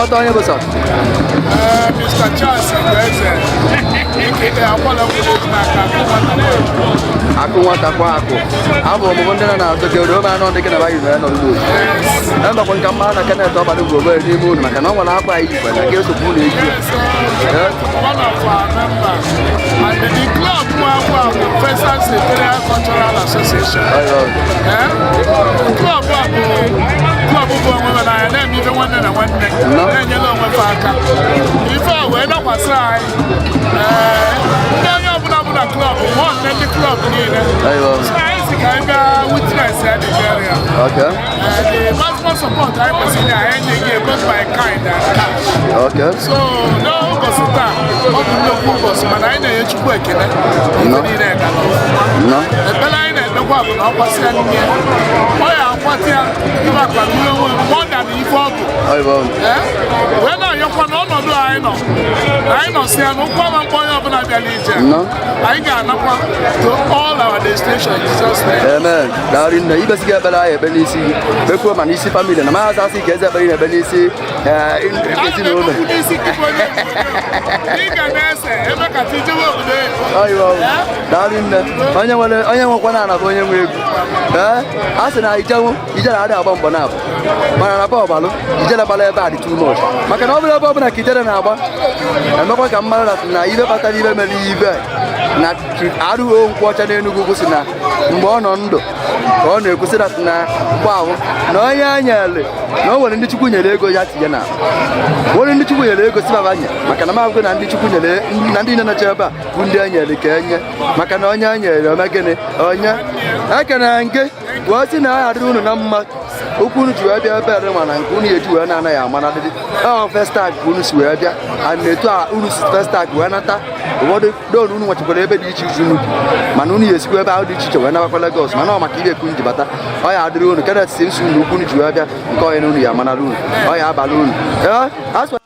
Ọtọ onye bụ sir? Mr. Charles Eze, aka Akwala Nwere n'aka Akụ nwata kwa akụ abụ ọmụmụ ndị nọ na-azụ gị odo ome anọ ndị gị na bayi nọ nọ n'ugbo embakwa nka mma na Kenneth Ọbara ugwu obere n'ime unu maka na ọ nwere akwa anyị yikwa na gị esokwu unu eji. Yes, one of our members. And the club nwa bụ Festus Imperial Cultural Association. Eh? Club a bụ club bụ onwe ha n'anya, na-eme ife nwanne na nwanne, na-enyere onwe fa aka. Ife a wee dakwasị anyị. Ee, ndị onye ọbụla bụ na club, nwa nne ndị club niile. So anyị si ka anyị bịa witness ya, the burial. The maximum support anyị kwesịrị anyị enyeghị, both by kind and cash. So n'ụbọchị taa, ọ bụ nnukwu ụbọchị, mana anyị na-enye Chukwu ekele. Ife niile gara ọfụma. Ekpere anyị na-ekpekwa bụ na ọ kwasịa nne, ọ ya akwata ya ibe akpagbu onwe more than ife ọ bụ. Eh? Wee na-ayọkwa na ọnọdụ anyị nọ na anyị nọsi ya na ụkwụ ama mkpọ onye ọbụla bịara ije. Anyị ga-anakwa to all our destinations in Jesus' name. Amen. Daalụ nne. Ibesi gị ekpere anyị ekpe n'isi gị, kpekwuo ma n'isi family na maazị asị ka eze ekpere ị na-ekpe n'isi Ana m ezinụlọ. ekpekwu n'isi gị bụ onye ị ga na-ese ebe kacha ijebe obodo oyibo. Ọyịwa. Daalụ nne. Onye nwere onye nwekwa na bụ onye nwe egwu. Ee, a sị na ijenwu ijere adị agba mgbọ na abụ, mana na bọọlụ ijere gbara ebe a dị too much, maka na ọ bụrụ ebe ọbụla ka ijere na-agba emekwa ka mmadụ na ibe kpatara ibe mere ibe na arụghị nkwụ ọcha n'Enugwu kwụsị na mgbe ọ nọ ndụ ka ọ na-ekwusị na mgbaahụ na onye anyere na o nwere ndị Chukwu nyere ego ya tinye na nwere ndị Chukwu nyere ego si baba nye, maka na mabụgo na ndị Chukwu nyere na ndị na-eche ebe a bụ ndị e nyere ka enye, maka na onye e nyere ome gịnị onye ekene nke wee sị na ya adịrị unu na mma. Okwu unu ji wee bịa ebe ere mana nke unu eji wee na-anaghị ama na adịdị ọ Festac ka unu si wee bịa and etu a unu si Festac wee nata ụfọdụ don unu nwechakwara ebe dị iche iche unu bi, mana unu ya esikwa ebe ahụ dị iche iche wee nabakwa Lagos, mana ọ maka ibe eku ji bata ọ ya adịrị unu. Kenneth si nsi unu ukwu unu ji wee bịa nke onye na unu ya amanara unu, ọ ya abalị unu. Ee, asụ.